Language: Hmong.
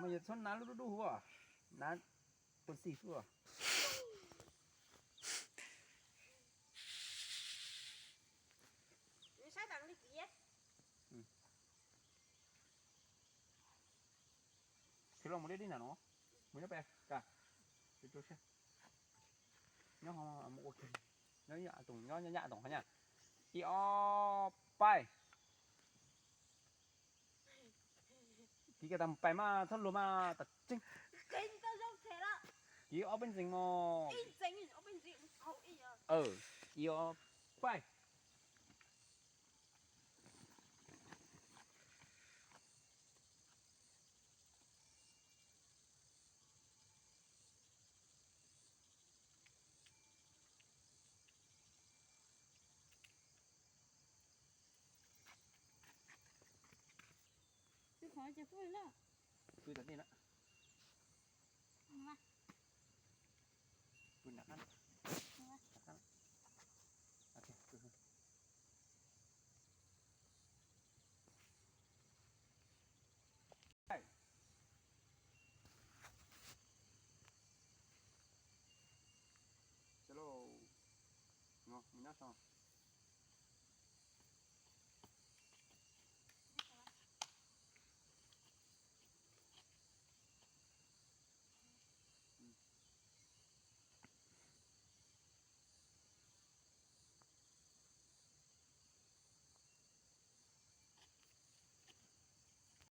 Yog txhob hnav lub dub dub huv, hnav poob xij xwb. Khiav los mus deb deb ntawm no, mus nyob pem ka, nyob mus ua kiag, nyob nyob nyob nyob qhov nyab, ib ob pais. Kiv kiag tag mus pais mas txhob luag mas tas tseeb. Kiv ob peb ntxees mog. Ib ob pais. Twb qhov ces pub li na. Pw tom ntej na. Pw nram qab. Nyob so.